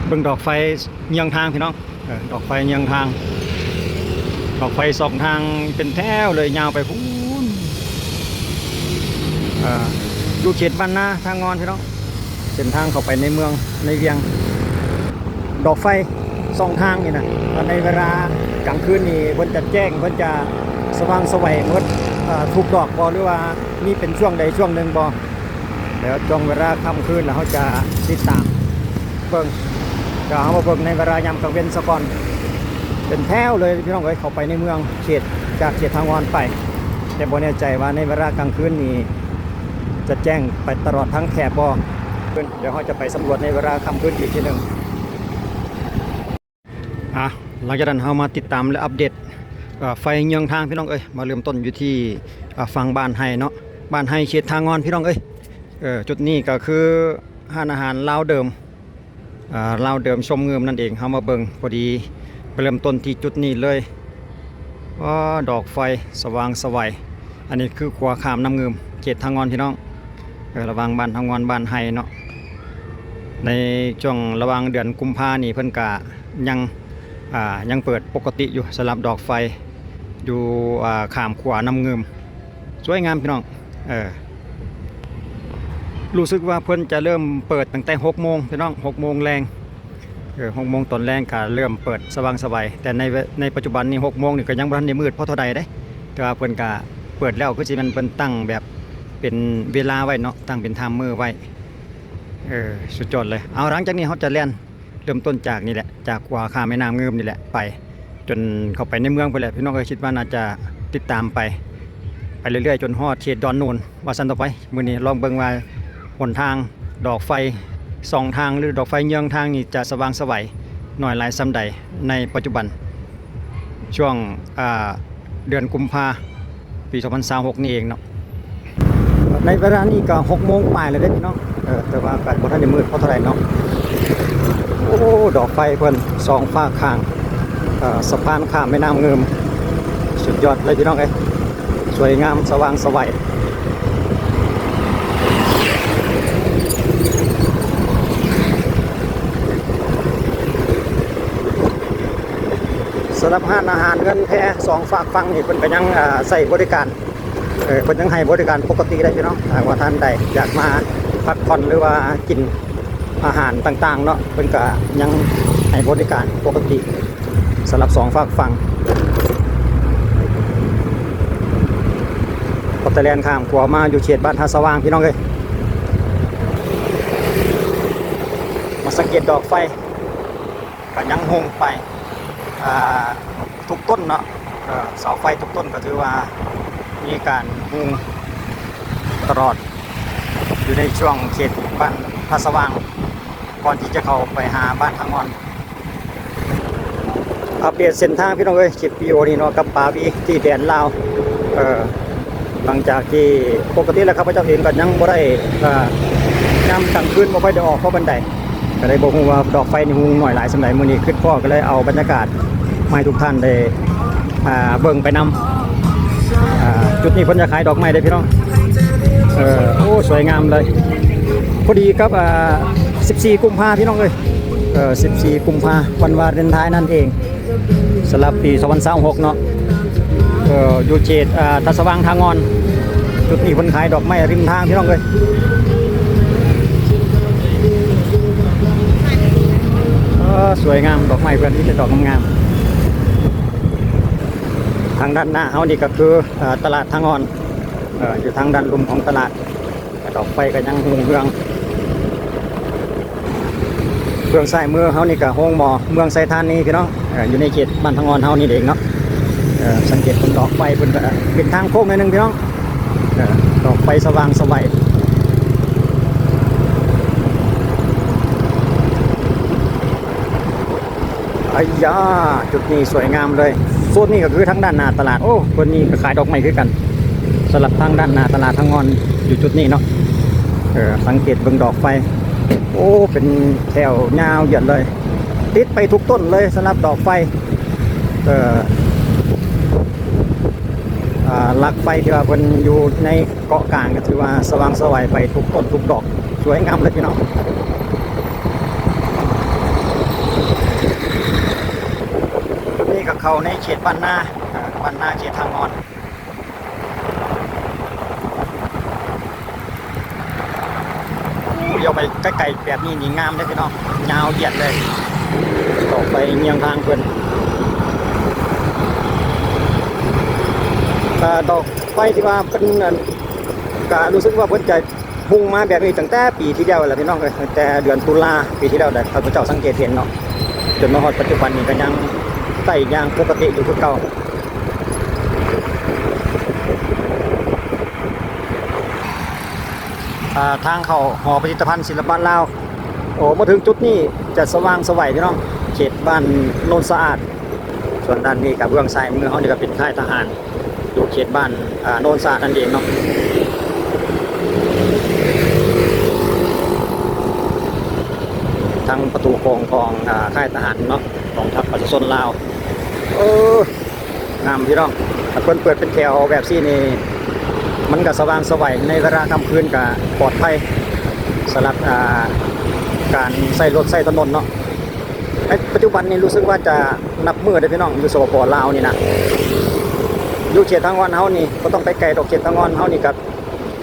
ເບິ່ງດອກໄຟເຍືອງທາງພີ່ນ້ອງ ເອີ ດອກໄຟເຍືອງທາງ ດອກໄຟສອງທາງເປັນແຖວເລີຍ ຍາວໄປພຸ້ນ ເອີ ຢູ່ເຂດບ້ານນາທາງງອນພີ່ນ້ອງ ເສັ້ນທາງເຂົ້າໄປໃນເມືອງໃນວຽງ ດອກໄຟສອງທາງນີ້ນະ ໃນເວລາກາງຄືນນີ້ເພິ່ນຈະແຈ້ງ ເພິ່ນຈະສະຫວ່າງສະໄຫວໝົດ ເອີ ທຸກດອກບໍ່ ຫຼືວ່າມີເປັນຊ່ວງໃດຊ່ວງໜຶ່ງບໍ່? ແລ້ວຊ່ວງເວລາຄ່ຳຄືນ ແລ້ວເຮົາຈະຕິດຕາມເບິ່ງ ດຽວເຮົາມາເບິ່ງໃນເວລາຍາມກາງເວັນສາກ່ອນ ເປັນແຖວເລີຍພີ່ນ້ອງເອີຍ ເຂົ້າໄປໃນເມືອງເຂດ ຈາກເຂດທາງອອນໄປ ແຕ່ບໍ່ແນ່ໃຈວ່າໃນເວລາກາງຄືນນີ້ຈະແຈ້ງໄປຕະຫຼອດທັງແຖບບໍ່ ດຽວເຮົາຈະໄປສຳຫຼວດໃນເວລາຄ່ຳຄືນອີກທີໜຶ່ງ. ອ່ະ ຫຼັງຈາກນັ້ນເຮົາມາຕິດຕາມ ແລະ ອັບເດດ ເອີ ໄຟເຍືອງທາງພີ່ນ້ອງເອີຍ ມາເລີ່ມຕົ້ນຢູ່ທີ່ ອ່າ ຝັ່ງບ້ານໄຮ່ເນາະ ບ້ານໄຮ່ເຂດທາງອອນພີ່ນ້ອງເອີຍ ເອີ ຈຸດນີ້ກໍຄືຮ້ານອາຫານລາວເດີມ ອ່າ ລາວເດີມຊົມງື່ມນັ້ນເອງ ເຮົາມາເບິ່ງ ພໍດີໄປເລີ່ມຕົ້ນທີ່ຈຸດນີ້ເລີຍ ວ້າ ດອກໄຟສະຫວ່າງສະໄຫວ ອັນນີ້ຄືຂົວຂ້າມນ້ຳງື່ມ ເຂດທາງອອນພີ່ນ້ອງ ເອີ ລະຫວ່າງບ້ານທາງອອນ ບ້ານໄຮ່ເນາະ ໃນຊ່ວງລະຫວ່າງເດືອນກຸມພານີ້ ເພິ່ນກະຍັງ ອ່າ ຍັງເປີດປົກກະຕິຢູ່ ສຳລັບດອກໄຟຢູ່ ອ່າ ຂ້າມຂົວນ້ຳງື່ມ ສວຍງາມພີ່ນ້ອງ ເອີ ຮູ້ສຶກວ່າເພິ່ນຈະເລີ່ມເປີດຕັ້ງແຕ່ຫົກໂມງພີ່ນ້ອງ ຫົກໂມງແລງ ເອີ ຫົກໂມງຕອນແລງກະເລີ່ມເປີດສະຫວ່າງສະໄຫວ ແຕ່ໃນ ໃນປັດຈຸບັນນີ້ຫົກໂມງນີ້ກະຍັງບໍ່ທັນໄດ້ມືດພໍເທົ່າໃດເດ້ ແຕ່ວ່າເພິ່ນກະເປີດແລ້ວ ຄືຊິແມ່ນເພິ່ນຕັ້ງແບບເປັນເວລາໄວ້ເນາະ ຕັ້ງເປັນໄທເມີໄວ້ ເອີ ສຸດຍອດເລີຍ ເອົາ ຫຼັງຈາກນີ້ເຮົາຈະແລ່ນ ເລີ່ມຕົ້ນຈາກນີ້ແຫຼະ ຈາກຂົວຂ້າມແມ່ນ້ຳງື່ມນີ້ແຫຼະ ໄປຈົນເຂົ້າໄປໃນເມືອງພຸ້ນແຫຼະ ພີ່ນ້ອງເອີຍ ຄິດວ່າໜ້າຈະຕິດຕາມໄປ ໄປເລື້ອຍໆ ຈົນຮອດເຂດດອນໂນນ ວ່າຊັ້ນຕໍ່ໄປ ມື້ນີ້ລອງເບິ່ງວ່າຫົນທາງດອກໄຟສອງທາງ ຫຼື ດອກໄຟເຍືອງທາງນີ້ຈະສະຫວ່າງສະໄຫວໜ້ອຍຫຼາຍສ່ຳໃດໃນປັດຈຸບັນ ຊ່ວງ ອ່າ ເດືອນກຸມພາ ປີສອງພັນຊາວຫົກນີ້ເອງເນາະ ໃນເວລານີ້ກໍຫົກໂມງປາຍແລ້ວເດ້ພີ່ນ້ອງ ເອີ ແຕ່ວ່າກໍບໍ່ທັນໄດ້ມືດພໍເທົ່າໃດເນາະ ໂອ້ ດອກໄຟເພິ່ນສອງຟາກຂ້າງ ເອີ ສະພານຂ້າມແມ່ນ້ຳງື່ມ ສຸດຍອດເລີຍພີ່ນ້ອງເອີຍ ສວຍງາມສະຫວ່າງສະໄຫວ ສຳລັບຮ້ານອາຫານເຮືອນແພສອງຟາກຝັ່ງນີ້ ເພິ່ນກໍຍັງ ອ່າ ໃຊ້ບໍລິການ ເອີ ເພິ່ນຍັງໃຫ້ບໍລິການປົກກະຕິໄດ້ຢູ່ເນາະ ຖ້າຫາກວ່າທ່ານໃດຢາກມາພັກຜ່ອນ ຫຼືວ່າກິນອາຫານຕ່າງໆເນາະ ເພິ່ນກະຍັງໃຫ້ບໍລິການປົກກະຕິ ສຳລັບສອງຟາກຝັ່ງ ພໍແຕ່ແລ່ນຂ້າມຂົວມາຢູ່ເຂດບ້ານທ່າສະຫວ່າງ ພີ່ນ້ອງເອີຍ ມາສັງເກດດອກໄຟ ກໍຍັງຮຸ່ງໄປ ອ່າ ທຸກຕົ້ນເນາະ ເອີ ເສົາໄຟທຸກຕົ້ນກໍຖືວ່າມີການຮຸ່ງຕະຫຼອດ ຢູ່ໃນຊ່ວງເຂດບ້ານທ່າສະຫວ່າງ ກ່ອນທີ່ຈະເຂົ້າໄປຫາບ້ານທາງອ່ອນ. ອັບເດດເສັ້ນທາງພີ່ນ້ອງເອີຍ ຄລິບວິດີໂອນີ້ເນາະ ກັບປາວີທີ່ແດນລາວ ເອີ ຫຼັງຈາກທີ່ ປົກກະຕິແລ້ວຂ້າພະເຈົ້າເອງກໍຍັງບໍ່ໄດ້ ເອີ ຍາມກາງຄືນບໍ່ຄ່ອຍໄດ້ອອກພໍປານໃດ ກໍເລີຍບໍ່ຮູ້ວ່າດອກໄຟນີ້ຮຸ່ງໜ້ອຍຫຼາຍສ່ຳໃດ. ມື້ນີ້ຄິດພໍ້ກໍເລີຍເອົາບັນຍາກາດມາໃຫ້ທຸກທ່ານໄດ້ ອ່າ ເບິ່ງໄປນຳ. ອ່າ ຈຸດນີ້ເພິ່ນຈະຂາຍດອກໄມ້ເດ້ພີ່ນ້ອງ. ເອີ ໂອ້ ສວຍງາມເລີຍ ພໍດີກັບ ອ່າ ສິບສີ່ກຸມພາ ພີ່ນ້ອງເອີຍ. ເອີ ສິບສີ່ກຸມພາ ວັນວາເລນທາຍນັ້ນເອງ ສຳລັບປີສອງພັນຊາວຫົກເນາະ. ເອີ ຢູ່ເຂດ ອ່າ ທ່າສະຫວ່າງ ທ່າງ່ອນ. ຈຸດນີ້ເພິ່ນຂາຍດອກໄມ້ລິມທາງ ພີ່ນ້ອງເອີຍ. ເອີ ສວຍງາມ ດອກໄມ້ເພິ່ນມີແຕ່ດອກງາມໆ. ທາງດ້ານໜ້າເຮົານີ້ກໍຄື ເອີ ຕະຫຼາດທ່າງ່ອນ ເອີ ຢູ່ທາງດ້ານລຸ່ມຂອງຕະຫຼາດ. ດອກໄຟກໍຍັງຮຸ່ງເຮືອງ. ເບື້ອງຊ້າຍມືເຮົານີ້ກໍໂຮງໝໍເມືອງໄຊທານີ ພີ່ນ້ອງ. ເອີ ຢູ່ໃນເຂດບ້ານທ່າງ່ອນເຮົານີ້ເອງເນາະ. ເອີ ສັງເກດເບິ່ງດອກໄຟເພິ່ນກໍເປັນທາງໂຄ້ງໜ້ອຍໜຶ່ງ ພີ່ນ້ອງ. ເອີ ດອກໄຟສະຫວ່າງສະໄຫວ. ໄອ້ຢາ ຈຸດນີ້ສວຍງາມເລີຍ. ໂຊນນີ້ກໍຄືທາງດ້ານໜ້າຕະຫຼາດ. ໂອ້ ເພິ່ນນີ້ກໍຂາຍດອກໄມ້ຄືກັນ. ສຳລັບທາງດ້ານໜ້າຕະຫຼາດທ່າງ່ອນຢູ່ຈຸດນີ້ເນາະ. ເອີ ສັງເກດເບິ່ງດອກໄຟ. ໂອ້ ເປັນແຖວຍາວຢຽດເລີຍ. ຕິດໄປທຸກຕົ້ນເລີຍສຳລັບດອກໄຟ. ເອີ ອ່າ ຫຼັກໄຟທີ່ວ່າເພິ່ນຢູ່ໃນເກາະກາງ ກໍຖືວ່າສະຫວ່າງສະໄຫວໄປທຸກຕົ້ນທຸກດອກ. ສວຍງາມເລີຍ ພີ່ນ້ອງ. ເຂົ້າໃນເຂດບ້ານນາ ເອີ ບ້ານນາເຂດທາງອ່ອນ. ໂອ້ ລ້ຽວໄປໄກໆແບບນີ້ນີ້ງາມເດ້ພີ່ນ້ອງ ຍາວຢຽດເລີຍ ດອກໄຟເຍືອງທາງເພິ່ນ. ເອີ ດອກໄຟທີ່ວ່າເພິ່ນ ອັນ ກະຮູ້ສຶກວ່າເພິ່ນຈະຮຸ່ງມາແບບນີ້ຕັ້ງແຕ່ປີທີ່ແລ້ວແຫຼະພີ່ນ້ອງເອີຍ ຕັ້ງແຕ່ເດືອນຕຸລາປີທີ່ແລ້ວແຫຼະ ຂ້າພະເຈົ້າສັງເກດເຫັນເນາະ ຈົນມາຮອດປັດຈຸບັນນີ້ກະຍັງໃຊ້ຢ່າງປົກກະຕິຢູ່ຄືເກົ່າ. ອ່າ ທາງເຂົ້າຫໍພິພິທະພັນສິລະປະລາວ. ໂອ້ ມາເຖິງຈຸດນີ້ຈະສະຫວ່າງສະໄຫວພີ່ນ້ອງ ເຂດບ້ານໂນນສະອາດ. ສ່ວນດ້ານນີ້ກະເບື້ອງຊ້າຍມືເຮົານີ້ກະເປັນຄ້າຍທະຫານ ຢູ່ເຂດບ້ານ ອ່າ ໂນນສະອາດນັ້ນເອງເນາະ. ທາງປະຕູໂຂງຂອງ ອ່າ ຄ້າຍທະຫານເນາະ ກອງທັບປະຊາຊົນລາວ. ເອີ ງາມພີ່ນ້ອງ ຖ້າເພິ່ນເປີດເປັນແຖວແບບຊີ້ນີ້ ມັນກະສະຫວ່າງສະໄຫວ ໃນເວລາຄ່ຳຄືນກະປອດໄພ ສຳລັບ ອ່າ ການໃຊ້ລົດໃຊ້ຖະໜົນເນາະ. ໃນປັດຈຸບັນນີ້ຮູ້ສຶກວ່າຈະນັບມື້ເດ້ພີ່ນ້ອງ ຢູ່ ສປປ ລາວນີ້ນະ ຢູ່ເຂດທາງອ່ອນເຮົານີ້ ບໍ່ຕ້ອງໄປໄກດອກ ເຂດທາງອ່ອນເຮົານີ້ກະ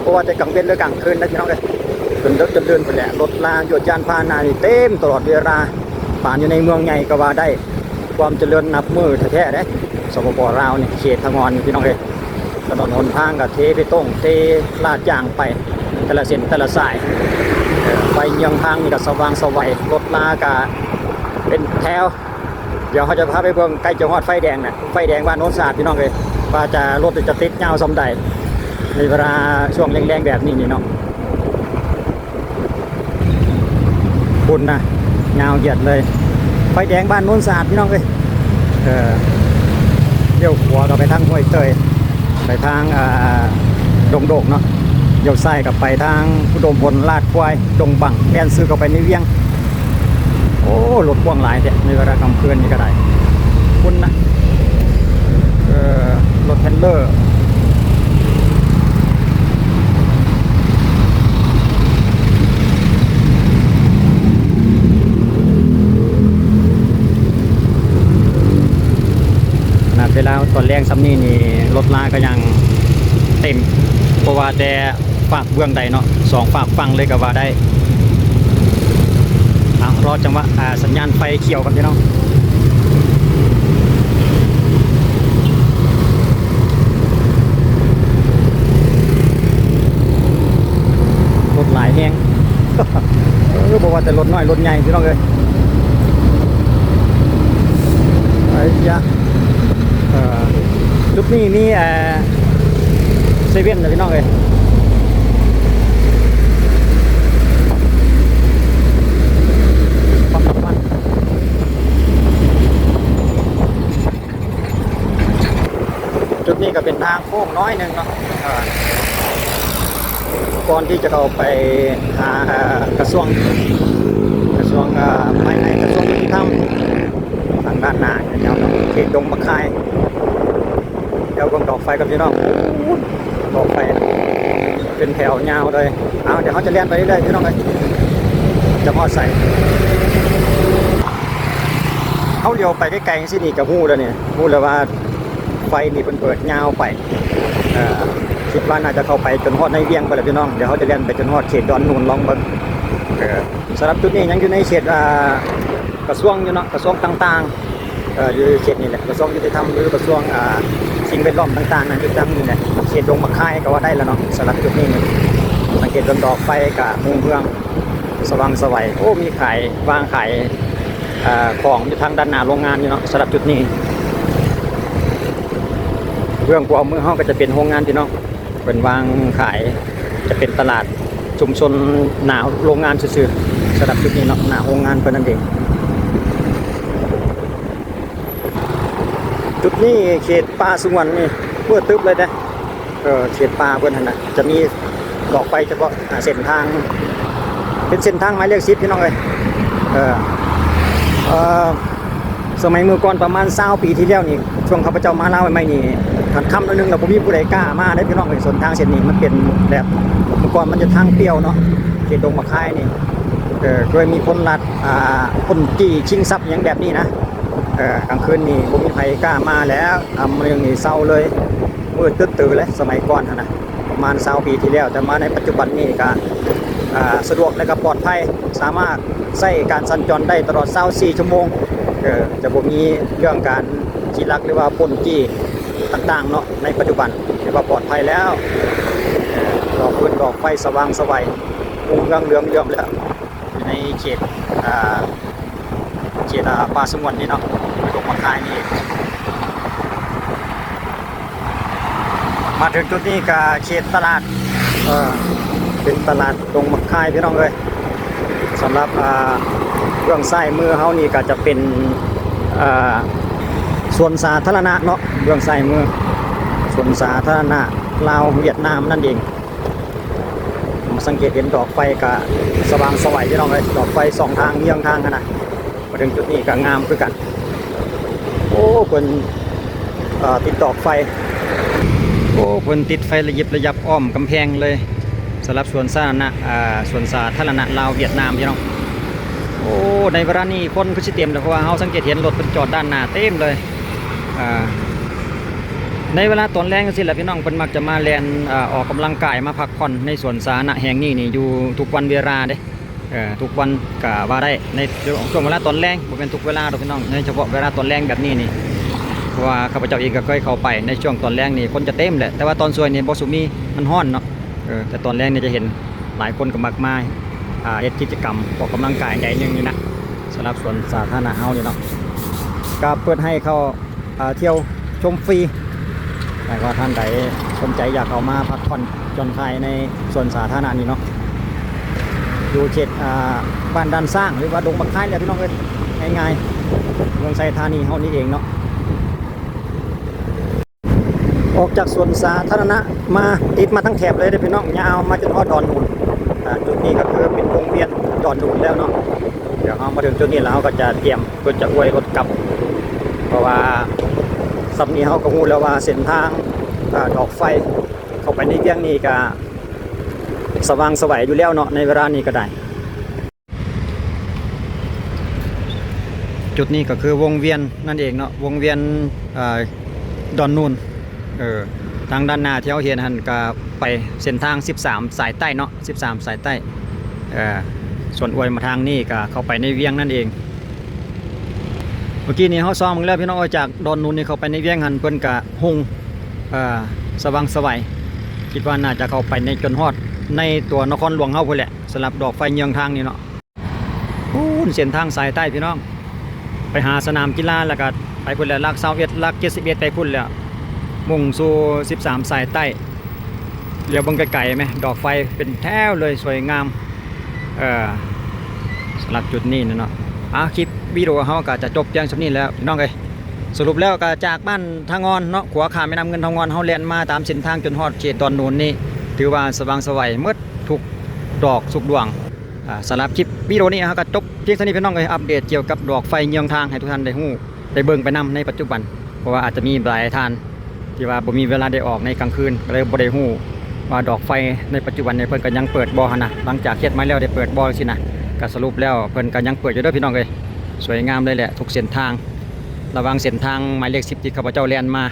ບໍ່ວ່າແຕ່ກາງເວັນ ຫຼື ກາງຄືນນະພີ່ນ້ອງເອີຍ ຈົນເດິກຈົນເດີ່ນພຸ້ນແຫຼະ ລົດລາ ຍວດຍານພາຫະນະນີ້ເຕັມຕະຫຼອດເວລາ ປານຢູ່ໃນເມືອງໃຫຍ່ກະວ່າໄດ້. ຄວາມຈະເລີນນັບມື້ແທ້ໆເດ້ ສປປ ລາວນີ້ ເຂດທາງອ່ອນພີ່ນ້ອງເອີຍ. ຖະໜົນຫົນທາງກະເທເບຕົງ ເທລາດຢາງໄປ ແຕ່ລະເສັ້ນແຕ່ລະສາຍ ເອີ ໄຟເຍືອງທາງນີ້ກະສະຫວ່າງສະໄຫວ ລົດລາກະເປັນແຖວ. ດຽວເຮົາຈະພາໄປເບິ່ງ ໃກ້ຈະຮອດໄຟແດງນະ ໄຟແດງບ້ານໂນນສະອາດພີ່ນ້ອງເອີຍ ວ່າຈະ ລົດຈະຕິດຍາວສ່ຳໃດ ໃນເວລາຊ່ວງແລງໆແບບນີ້ນີ້ເນາະ. ພຸ້ນນະ ຍາວຢຽດເລີຍ ໄຟແດງບ້ານໂນນສະອາດພີ່ນ້ອງເອີຍ. ເອີ ລ້ຽວຂວາກະໄປທາງຫ້ວຍເຕີຍ ໄປທາງ ອ່າ ດົງໂດກເນາະ ລ້ຽວຊ້າຍກະໄປທາງອຸດົມພົນ ລາດຄວາຍ ດົງບັງ ແລ່ນຊື່ເຂົ້າໄປໃນວຽງ. ໂອ້ ລົດກວ້າງຫຼາຍແທ້ ໃນເວລາຄ່ຳຄືນນີ້ກະໄດ້ ພຸ້ນນະ ເອີ ລົດເທຣລເລີ. ຂະໜາດເວລາຕອນແລງສ່ຳນີ້ນີ້ ລົດລາກະຍັງເຕັມ ບໍ່ວ່າແຕ່ຟາກເບື້ອງໃດເນາະ ສອງຟາກຝັ່ງເລີຍກະວ່າໄດ້. ເອົາ ລໍຈັງຫວະ ອ່າ ສັນຍານໄຟຂຽວກ່ອນພີ່ນ້ອງ. ລົດຫຼາຍແຮງ ເອີ ບໍ່ວ່າແຕ່ລົດນ້ອຍລົດໃຫຍ່ພີ່ນ້ອງເອີຍ. ໄອ້ຍະ ເອີ ຈຸດນີ້ມີ ເອີ ເຊເວັ່ນນະພີ່ນ້ອງເອີຍ. ຈຸດນີ້ກະເປັນທາງໂຄ້ງໜ້ອຍໜຶ່ງເນາະ ເອີ ກ່ອນທີ່ຈະເຂົ້າໄປຫາ ເອີ ກະຊວງ ກະຊວງ ເອີ ພາຍໃນ ກະຊວງຍຸຕິທຳ ທາງດ້ານໜ້າຍາວໆເນາະ ເຂດດົງບັກຄາຍ. ດຽວເບິ່ງດອກໄຟກ່ອນພີ່ນ້ອງ ດອກໄຟເປັນແຖວຍາວເລີຍ. ເອົາ ດຽວເຮົາຈະແລ່ນໄປເລື້ອຍໆພີ່ນ້ອງເອີຍ ຈະຮອດໃສ. ເຮົາຫຼຽວໄປໄກໆຈັ່ງຊີ້ນີ້ກະຮູ້ແລ້ວນີ້ ຮູ້ແລ້ວວ່າໄຟນີ້ເພິ່ນເປີດຍາວໄປ ເອີ ຄິດວ່າໜ້າຈະເຂົ້າໄປຈົນຮອດໃນວຽງພຸ້ນແຫຼະພີ່ນ້ອງ. ດຽວເຮົາຈະແລ່ນໄປຈົນຮອດເຂດດອນນູນ ລອງເບິ່ງ. ເອີ ສຳລັບຈຸດນີ້ຍັງຢູ່ໃນເຂດ ອ່າ ກະຊວງຢູ່ເນາະ ກະຊວງຕ່າງໆ ເອີ ຢູ່ເຂດນີ້ແຫຼະ ກະຊວງຍຸຕິທຳ ຫຼື ກະຊວງ ອ່າ ສິ່ງແວດລ້ອມຕ່າງໆນັ້ນ ຢູ່ທາງນີ້ແຫຼະ ເຂດດົງບັກຄາຍກະວ່າໄດ້ລະເນາະ. ສຳລັບຈຸດນີ້ນີ້ ສັງເກດເບິ່ງດອກໄຟກະຮຸ່ງເຮືອງ ສະຫວ່າງສະໄຫວ. ໂອ້ ມີຂາຍ ວາງຂາຍ ເອີ ຂອງຢູ່ທາງດ້ານໜ້າໂຮງງານຢູ່ເນາະ. ສຳລັບຈຸດນີ້ ເບື້ອງຂວາມືເຮົາກະຈະເປັນໂຮງງານພີ່ນ້ອງ ເພິ່ນວາງຂາຍ ຈະເປັນຕະຫຼາດຊຸມຊົນໜ້າໂຮງງານຊື່ໆ. ສຳລັບຈຸດນີ້ເນາະ ໜ້າໂຮງງານເພິ່ນນັ້ນເອງ. ຈຸດນີ້ເຂດປ່າສະຫງວນນີ້ ມືດຕຶບເລີຍເດ້. ເອີ ເຂດປ່າເພິ່ນຫັ້ນນະ ຈະມີດອກໄຟສະເພາະ ອ່າ ເສັ້ນທາງ ເປັນເສັ້ນທາງໝາຍເລກສິບພີ່ນ້ອງເອີຍ. ເອີ ເອີ ສະໄໝມື້ກ່ອນປະມານຊາວປີທີ່ແລ້ວນີ້ ຊ່ວງຂ້າພະເຈົ້າມາລາວໃໝ່ໆນີ້ ຄັນຄ່ຳໜ້ອຍໜຶ່ງແລ້ວບໍ່ມີຜູ້ໃດກ້າມາເດ້ພີ່ນ້ອງເອີຍ. ເສັ້ນທາງເສັ້ນນີ້ມັນເປັນແບບ ເມື່ອກ່ອນມັນຈະທາງປ່ຽວເນາະ ເຂດດົງບັກຄາຍນີ້ ເອີ ເຄີຍມີຄົນລັກ ອ່າ ຄົນຈີ້ຊິງຊັບຫຍັງແບບນີ້ນະ. ເອີ ກາງຄືນນີ້ບໍ່ມີໃຜກ້າມາແລ້ວ, ອາ ມື້ນີ້ເຊົາເລີຍ, ມືດຕຶດຕື່ເລີຍ. ສະໄໝກ່ອນຫັ້ນນະ ປະມານຊາວປີທີ່ແລ້ວ, ແຕ່ມາໃນປັດຈຸບັນນີ້ກະ ອາ ສະດວກ ແລະກະປອດໄພ, ສາມາດໃຊ້ການສັນຈອນໄດ້ຕະຫຼອດຊາວສີ່ຊົ່ວໂມງ. ເອີ ຈະບໍ່ມີເລື່ອງການຈີລັກ ຫຼືວ່າປຸ້ນຈີ້ຕ່າງໆເນາະ. ໃນປັດຈຸບັນຖືວ່າປອດໄພແລ້ວ, ດອກຟືນດອກໄຟສະຫວ່າງສະໄຫວ, ຮຸ່ງເຮືອງເຫຼືອມເຫຼື້ອມແລ້ວ. ຢູ່ໃນເຂດ ອ່າ ເຂດ ອ່າ ປ່າສະຫງວນນີ້ເນາະ, ດົງໝາກຄາຍນີ້. ມາເຖິງຈຸດນີ້ກະເຂດຕະຫຼາດ, ເອີ ເປັນຕະຫຼາດດົງໝາກຄາຍ ພີ່ນ້ອງເອີຍ. ສຳລັບ ອ່າ ເບື້ອງຊ້າຍມືເຮົານີ້ກະຈະເປັນ ອ່າ ສວນສາທາລະນະເນາະ, ເບື້ອງຊ້າຍມື ສວນສາທາລະນະລາວຫວຽດນາມນັ້ນເອງ. ສັງເກດເຫັນດອກໄຟກະສະຫວ່າງສະໄຫວ ພີ່ນ້ອງເອີຍ, ດອກໄຟສອງທາງເຍືອງທາງຫັ້ນນະ. ມາເຖິງຈຸດນີ້ກະງາມຄືກັນ. ໂອ້ ເພິ່ນ ເອີ ຕິດດອກໄຟ, ໂອ້ ເພິ່ນຕິດໄຟລະຢິບລະຍັບອ້ອມກຳແພງເລີຍ ສຳລັບສວນສາທາລະນະ ເອີ ສວນສາທາລະນະລາວຫວຽດນາມ ພີ່ນ້ອງ. ໂອ້ ໃນເວລານີ້ຄົນຄືຊິເຕັມແລ້ວ, ເພາະວ່າເຮົາສັງເກດເຫັນລົດເພິ່ນຈອດດ້ານໜ້າເຕັມເລີຍ. ເອີ ໃນເວລາຕອນແລງຈັ່ງຊີ້ແຫຼະ ພີ່ນ້ອງ, ເພິ່ນມັກຈະມາແລ່ນ ເອີ ອອກກຳລັງກາຍ ມາພັກຜ່ອນໃນສວນສາທາລະນະແຫ່ງນີ້ນີ້ ຢູ່ທຸກວັນເວລາເດ້. ເອີ ທຸກວັນກະວ່າໄດ້, ໃນຊ່ວງເວລາຕອນແລງ, ບໍ່ແມ່ນທຸກເວລາດອກ ພີ່ນ້ອງ, ໃນສະເພາະເວລາຕອນແລງແບບນີ້ນີ້. ເພາະວ່າຂ້າພະເຈົ້າເອງກະເຄີຍເຂົ້າໄປໃນຊ່ວງຕອນແລງນີ້ ຄົນຈະເຕັມແຫຼະ, ແຕ່ວ່າຕອນສວຍນີ້ບໍ່ສູ່ມີ, ມັນຮ້ອນເນາະ. ເອີ ແຕ່ຕອນແລງນີ້ຈະເຫັນຫຼາຍຄົນກະມັກມາ ອ່າ ເຮັດກິດຈະກຳອອກກຳລັງກາຍໃດໜຶ່ງນີ້ນະ. ສຳລັບສວນສາທາລະນະເຮົານີ້ເນາະ ກະເປີດໃຫ້ເຂົ້າ ອ່າ ທ່ຽວຊົມຟຣີ. ຫາກວ່າທ່ານໃດສົນໃຈຢາກເຂົ້າມາພັກຜ່ອນຢ່ອນຄາຍໃນສວນສາທາລະນະນີ້ເນາະ, ຢູ່ເຂດ ອ່າ ບ້ານດ່ານຊ້າງ ຫຼືວ່າດົງໝາກຄາຍແຫຼະ ພີ່ນ້ອງເອີຍ, ງ່າຍໆ ເມືອງໄຊທານີເຮົານີ້ເອງເນາະ. ອອກຈາກສວນສາທາລະນະມາ ຕິດມາທັງແຖບເລີຍເດ້ ພີ່ນ້ອງ, ຍາວມາຈົນຮອດດອນໜູນ. ອ່າ ຈຸດນີ້ກະຄືເປັນວົງວຽນດອນໜູນແລ້ວເນາະ. ດຽວເຮົາມາເຖິງຈຸດນີ້ແລ້ວ ເຮົາກະຈະຕຽມ ເພິ່ນຈະອວຍລົດກັບ, ເພາະວ່າສ່ຳນີ້ເຮົາກະຮູ້ແລ້ວວ່າເສັ້ນທາງ ເອີ ດອກໄຟເຂົ້າໄປໃນວຽງນີ້ກະສະຫວ່າງສະໄຫວຢູ່ແລ້ວເນາະ ໃນເວລານີ້ກະໄດ້. ຈຸດນີ້ກະຄືວົງວຽນນັ້ນເອງເນາະ, ວົງວຽນ ເອີ ດອນໜູນ. ເອີ ທາງດ້ານໜ້າທີ່ເຮົາເຫັນຫັ້ນກະໄປເສັ້ນທາງສິບສາມສາຍໃຕ້ເນາະ, ສິບສາມສາຍໃຕ້. ເອີ ສ່ວນອວຍມາທາງນີ້ກະເຂົ້າໄປໃນວຽງນັ້ນເອງ. ເມື່ອກີ້ນີ້ເຮົາສ່ອງເບິ່ງແລ້ວ ພີ່ນ້ອງເອີຍ, ຈາກດອນໜູນນີ້ເຂົ້າໄປໃນວຽງຫັ້ນ ເພິ່ນກະຮຸ່ງ ເອີ ສະຫວ່າງສະໄຫວ, ຄິດວ່າໜ້າຈະເຂົ້າໄປໃນ ຈົນຮອດໃນຕົວນະຄອນຫຼວງເຮົາພຸ້ນແຫຼະ, ສຳລັບດອກໄຟເຍືອງທາງນີ້ເນາະ. ພຸ້ນເສັ້ນທາງສາຍໃຕ້ ພີ່ນ້ອງ, ໄປຫາສະໜາມກິລາ ແລ້ວກະໄປພຸ້ນແຫຼະ, ຫຼັກຊາວເອັດ ຫຼັກເຈັດສິບເອັດ ໄປພຸ້ນແລ້ວ, ມຸ່ງສູ່ສິບສາມສາຍໃຕ້. ຫຼຽວເບິ່ງໄກໆແມະ, ດອກໄຟເປັນແຖວເລີຍ, ສວຍງາມ. ເອີ ສຳລັບຈຸດນີ້ນະເນາະ. ອ່າ ຄລິບວິດີໂອເຮົາກະຈະຈົບພຽງສ່ຳນີ້ແລ້ວ ພີ່ນ້ອງເອີຍ. ສະຫຼຸບແລ້ວກະຈາກບ້ານທ່າງ່ອນເນາະ, ຂົວຂ້າມແມ່ນ້ຳເງິນທ່າງ່ອນ, ເຮົາແລ່ນມາຕາມເສັ້ນທາງຈົນຮອດເຂດດອນໜູນນີ້, ຖືວ່າສະຫວ່າງສະໄຫວໝົດທຸກດອກທຸກດວງ. ອ່າ ສຳລັບຄລິບວິດີໂອນີ້ເຮົາກະຈົບພຽງເທົ່ານີ້ ພີ່ນ້ອງເອີຍ, ອັບເດດກ່ຽວກັບດອກໄຟເຍືອງທາງໃຫ້ທຸກທ່ານໄດ້ຮູ້ໄດ້ເບິ່ງໄປນຳໃນປັດຈຸບັນ, ເພາະວ່າອາດຈະມີຫຼາຍທ່ານ ທີ່ວ່າບໍ່ມີເວລາໄດ້ອອກໃນກາງຄືນ ກະເລີຍບໍ່ໄດ້ຮູ້ວ່າດອກໄຟໃນປັດຈຸບັນນີ້ເພິ່ນກະຍັງເປີດບໍ່ຫັ້ນນະ, ຫຼັງຈາກເຮັດໃໝ່ແລ້ວໄດ້ເປີດບໍ່ຊີ້ນະ. ກະສະຫຼຸບແລ້ວເພິ່ນກະຍັງເປີດຢູ່ເດີ ພີ່ນ້ອງເອີຍ, ສວຍງາມເລີຍແຫຼະ ທຸກເສັ້ນທາງ. ລະຫວ່າງເສັ້ນທາງໝາຍເລກສິບທີ່ຂ້າພະເຈົ້າແລ່ນມາ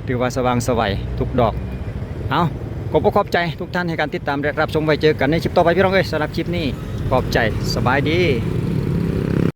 ຖືວ່າສະຫວ່າງສະໄຫວທຸກດອກ. ເອົາ ຂໍຂອບອົກຂອບໃຈທຸກທ່ານໃຫ້ການຕິດຕາມ ແລະ ຮັບຊົມໄວ້, ເຈີກັນໃນຄລິບຕໍ່ໄປ ພີ່ນ້ອງເອີຍ. ສຳລັບຄລິບນີ້ ຂອບໃຈ, ສະບາຍດີ.